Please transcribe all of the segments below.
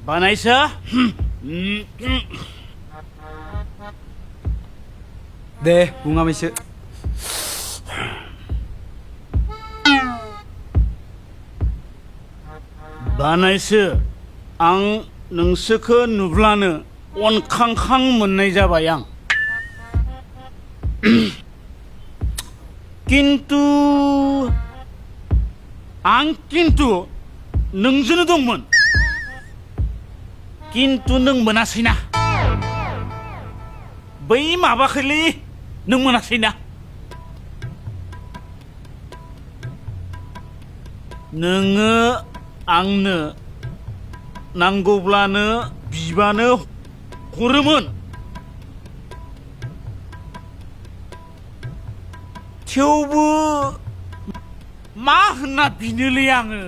बानायसो दे बुङामैसो बानायसो आं नोंसोरखो नुब्लानो अनखांखां मोननाय जाबाय आं किन्तु नोंजोंनो दंमोन किन्तु नों मोनासैना बै माबाखैलै नों मोनासैना नोङो आंनो नांगौब्लानो बिबानो हरोमोन थेवबो मा होनना बिनोलै आङो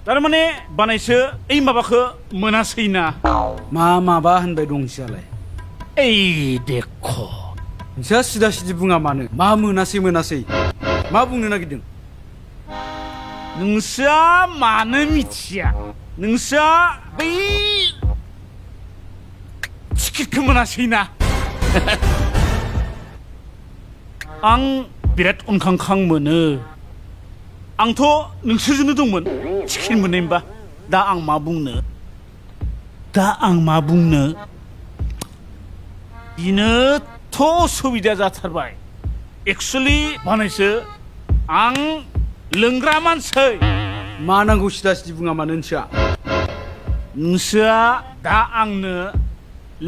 थारमाने बानायसो ओइ माबाखौ मोनासैना मा माबा होनबाय दं नोंसोरालाय ओइ देख नोंसोरा सिदा सिदि बुङा मानो मा मोनासै मा बुंनो नागिरदों नोंस्रा मानो मिथिया नोंस्रा बै टिकेटखौ मोनासैना आं बिराद अनखांखां मोनो आंथ' नोंसोरजोंनो दंमोन टिकेट मोननायमोनबा दा आं मा बुंनो बिनोथ' उसुबिदा जाथारबाय एक्सुवेलि बानायसो आं लोंग्रा मानसै मा नांगौ सिदा सिदि बुङा मानो नोंस्रा दा आंनो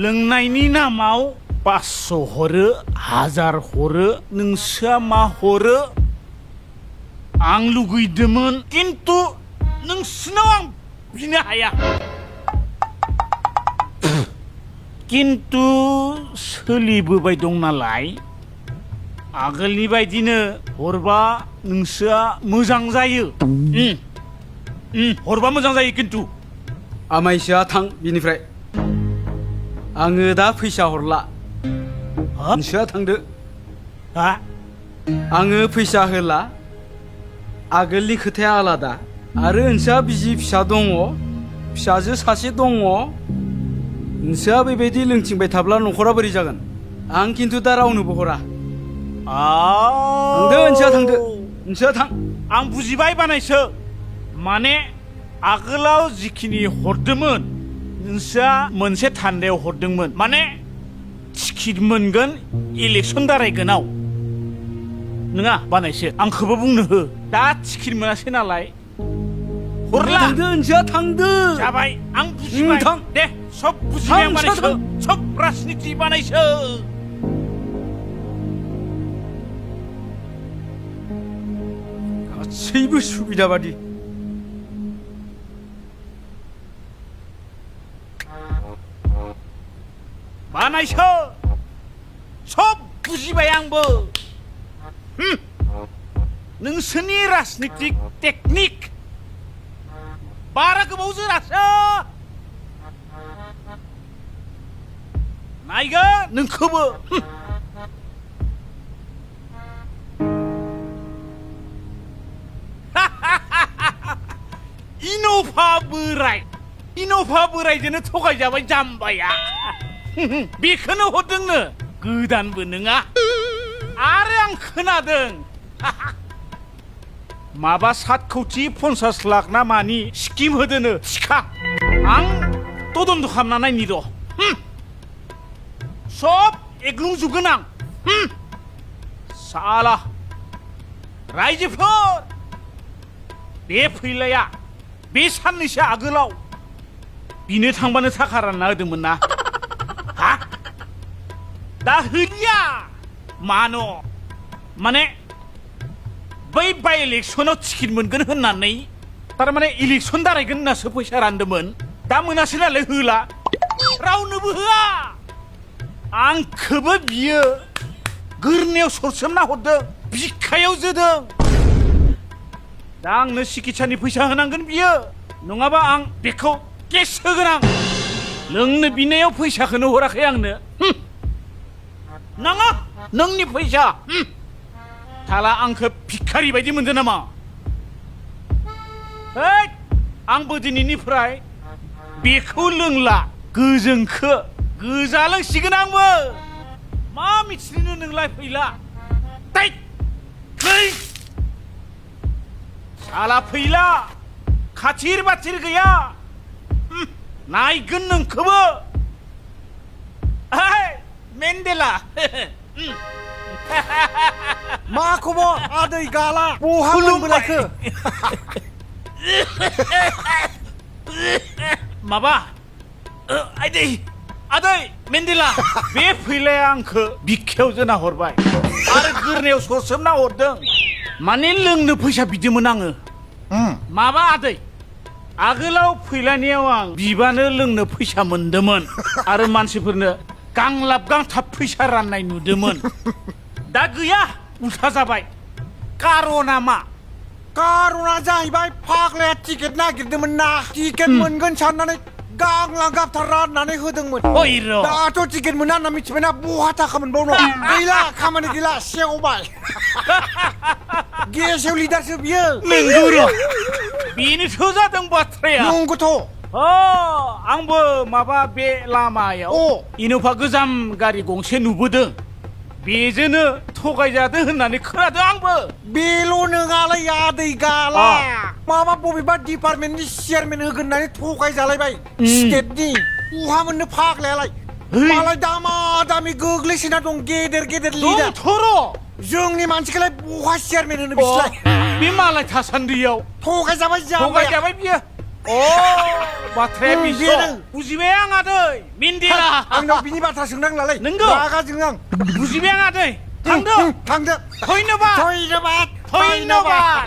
लोंनायनि नामाव 500 हरो 1000 हरो नोंस्रा मा हरो आं लुगैदोंमोन किन्तु नोंसिनाव आं बिनो हाया किन्तु सोलिबोबाय दं नालाय आगोलनि बायदिनो हरबा नोंस्रा मोजां जायो हरबा मोजां जायो किन्तु आमाइसोआ थां बिनिफ्राय आङो दा फैसा हरला नोंसोआ थांदो हा आङो फैसा होला आगोलनि खोथाया आलादा आरो नोंस्रा बिसि फिसा दङ फिसाजो सासे दङ नोंस्रा बेबायदि लोंथिंबाय थाब्ला न'खरा बोरै जागोन आं किन्तु दा रावनोबो हरा थांदो नोंस्रा थां आं बुजिबाय बानायसो माने आगोलाव जिखिनि हरदोंमोन नोंस्रा मोनसे थान्दायाव हरदोंमोन माने टिकेट मोनगोन इलेक्सन दारायगोनाव नङा बानायसो आंखौबो बुंनो हो दा टिकेट मोनासै नालाय हरला थांदो जाबाय आं बुजिबाय दे सब बुजिबाय आं बानायसो सब राजनिति बानायसो गासैबो सुबिदा बादि बानायसो सब बुजिबाय आंबो नोंसोरनि राजनितिक टेकनिक बारा गोबाव जोरासो नायगोन नोंखौबो इन'भा बोरायजोंनो थगायजाबाय जाम्बाया बेखौनो हरदोंनो गोदानबो नङा आरो आं खोनादों माबा 7 कौटि 50 लाख ना मानि स्किम होदोनो थिखा आं तदन्त खालामना नायनि र' सब एग्लुंजोबगोन आं साला रायजोफोर बे फैलाया बे साननैसो आगोलाव बिनो थांबानो थाखा रानना होदोंमोन ना हा दा होलिया मानो माने बै बाय इलेक्सनाव टिकेट मोनगोन होननानै थारमाने इलेक्सन दारायगोन होननासो फैसा रानदोंमोन दा मोनासै नालाय होला रावनोबो होआ आंखौबो बियो गोरनायाव सरसोमना हरदों बिखायाव जोदों दा आंनो सिकित्सानि फैसा होनांगोन बियो नङाबा आं बेखौ केस होगोन आं लोंनो बिनायाव फैसाखौनो हराखै आंनो नाङा नोंनि फैसा थाला आंखौ भिखारि बायदि मोनदों नामा हैद आंबो दिनैनिफ्राय बेखौ लोंला गोजोंखो गोजा लोंसिगोन आंबो मा मिथिनो नोंलाय फैला थै थै साला फैला खाथिर बाथिर गैया नायगोन नोंखौबो मेन्देला मा खबर आदै गाला बहा मोनबोलायखो माबा आदै मेन्देला बे फैलाया आंखौ बिखायाव जोना हरबाय आरो गोरनायाव ससोमना हरदों माने लोंनो फैसा बिदोंमोन आङो माबा आदै आगोलाव फैलानियाव आं बिबानो लोंनो फैसा मोनदोंमोन आरो मानसिफोरनो गांलाब गांथाब फैसा राननाय नुदोंमोन दा गैया उल्था जाबाय कारना मा कारना जाहैबाय फाग्लाया टिकेट नागिरदोंमोन ना टिकेट मोनगोन साननानै गांलां गाबथार राननानै होदोंमोन दाथ' टिकेट मोना होनना मिथिबायना बहा थाखा मोनबावनो गैला खामानि गैला सेवबाय गेसेव लिडारसो बियो नंगौ र' बेनोथ' जादों बाथ्राया नंगौथ' आंबो माबा बे लामायाव इन'भा गोजाम गारि गंसे नुबोदों बेजोंनो थगायजादों होननानै खोनादों आंबो बेल' नङालै आदै गाला माबा बबेबा डिपार्टमेन्टनि चेयारमेन होगोन होननानै थगायजालायबाय स्टेटनि बहा मोननो फाग्लायालाय मालाय दामा दामि गोग्लैसोना दं गेदेर गेदेर लिडार जोंनि मानसिखौलाय बहा चेयारमेन होनो बिसोरलाय बे मालाय थासान्दियाव थगायजाबाय बियो बाथ्राया बिसो बुजिबाय आं आदै मेन्देला आंनाव बिनि बाथ्रा सोंनांलालै नंगौ रागा जोङो आं बुजिबाय आं आदै थांदो धन्यबाद धन्यबाद